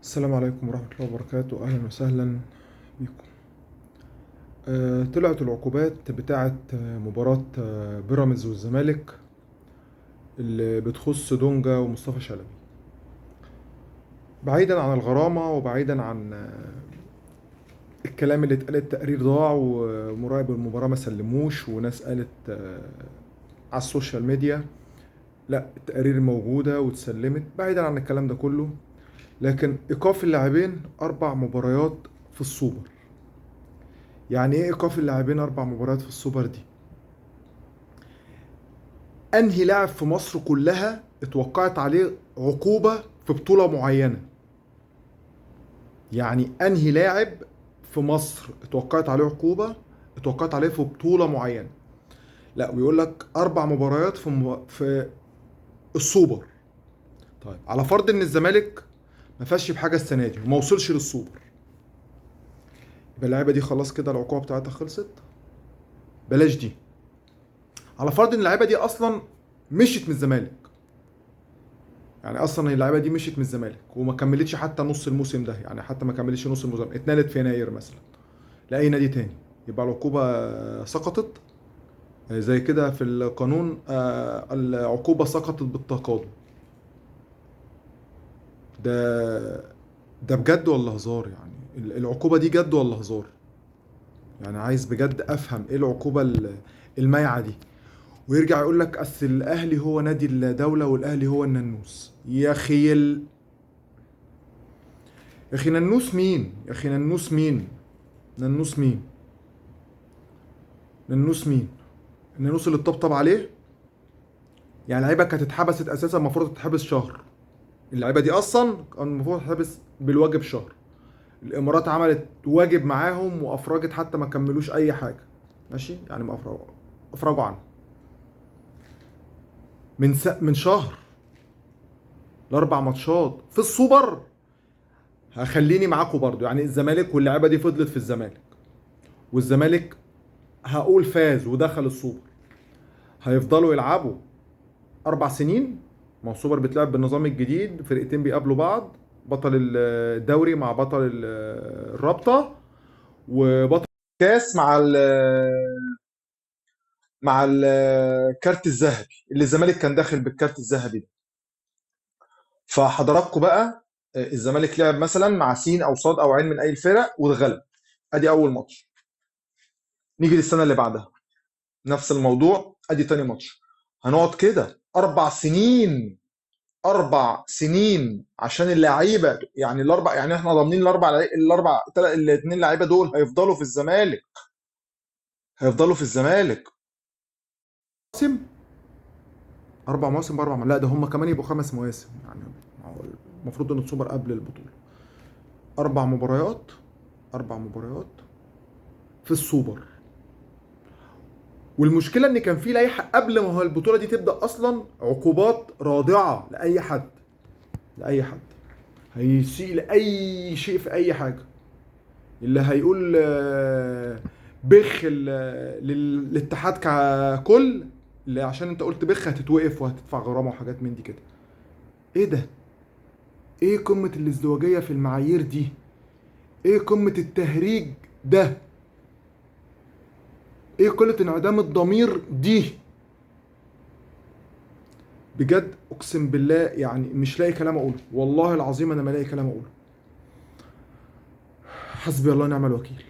السلام عليكم ورحمة الله وبركاته، أهلا وسهلا بكم. طلعت العقوبات بتاعة مباراة بيراميدز والزمالك اللي بتخص دونجا ومصطفى شلبي. بعيدا عن الغرامة وبعيدا عن الكلام اللي اتقال، التقرير ضاع ومراقب المباراة ما سلموش، وناس قالت على ال social media لا التقارير موجودة واتسلمت. بعيدا عن الكلام ده كله، لكن ايقاف اللاعبين 4 مباريات في السوبر. يعني ايه ايقاف اللاعبين 4 مباريات في السوبر دي؟ انهي لاعب في مصر كلها اتوقعت عليه عقوبة في بطولة معينة؟ يعني انهي لاعب في مصر اتوقعت عليه عقوبة، اتوقعت عليه في بطولة معينة؟ لا، ويقول لك 4 مباريات في السوبر. طيب على فرض ان الزمالك ما فازش بحاجة السنة دي وما وصلش للسوبر، يبقى اللعيبة دي خلاص كده العقوبة بتاعتها خلصت، بلاش دي. على فرض ان اللعيبة دي اصلا مشيت من الزمالك، يعني اصلا اللعيبة دي مشيت من الزمالك وما كملتش حتى نص الموسم ده، يعني حتى ما كملتش نص الموسم، اتنقلت في يناير مثلا لاي نادي تاني، يبقى العقوبة سقطت. زي كده في القانون، العقوبة سقطت بالتقادم. ده بجد ولا هزار؟ يعني العقوبة دي جد ولا هزار؟ يعني عايز بجد أفهم إيه العقوبة المايعة دي. ويرجع يقول لك أصل الأهلي هو نادي الدولة والأهلي هو الننوس. يا أخي يا أخي ننوس مين؟ يا أخي ننوس مين؟ ننوس مين؟ ننوس مين؟ النانوس اللي اتطبطب عليه؟ يعني لعيبة كانت اتحبست أساسا، المفروض تتحبس شهر. اللعيبة دي اصلا كان المفروض تتحبس بالواجب شهر. الامارات عملت واجب معاهم وافرجت، حتى ما كملوش اي حاجة، ماشي، يعني ما افرجوا عنه من شهر ل4 ماتشات في السوبر. هخليني معاكم برضو، يعني الزمالك واللعيبة دي فضلت في الزمالك، والزمالك هقول فاز ودخل السوبر، هيفضلوا يلعبوا 4 سنين. ما هو السوبر بيتلعب بالنظام الجديد، فرقتين بيقابلوا بعض، بطل الدوري مع بطل الرابطة، وبطل الكاس مع الكارت الذهبي اللي الزمالك كان داخل بالكارت الذهبي ده. فحضراتكم بقى الزمالك لعب مثلا مع سين او صاد او عين من اي الفرق واتغلب، ادي اول ماتش. نيجي للسنة اللي بعدها نفس الموضوع، ادي تاني ماتش. هنقعد كده 4 سنين، 4 سنين عشان اللعيبة، يعني الاربع، يعني احنا ضامنين الاربع الاربع الاثنين لعيبة دول هيفضلوا في الزمالك، هيفضلوا في الزمالك موسم، 4 مواسم باربع لا ده هم كمان يبقوا 5 مواسم، يعني المفروض ان السوبر قبل البطولة. 4 مباريات، 4 مباريات في السوبر. والمشكلة ان كان في لائحة قبل ما هو البطولة دي تبدا اصلا، عقوبات رادعة لاي حد، لاي حد هيسيء لاي شيء في اي حاجة. اللي هيقول بخ للاتحاد ككل، اللي عشان انت قلت بخ هتتوقف وهتدفع غرامة وحاجات من دي كده. ايه ده؟ ايه قمة الازدواجيه في المعايير دي؟ ايه قمة التهريج ده؟ ايه قلة انعدام الضمير دي؟ بجد اقسم بالله يعني مش لاقي كلام اقوله، والله العظيم انا ما لاقي كلام اقوله. حسبي الله ونعم الوكيل.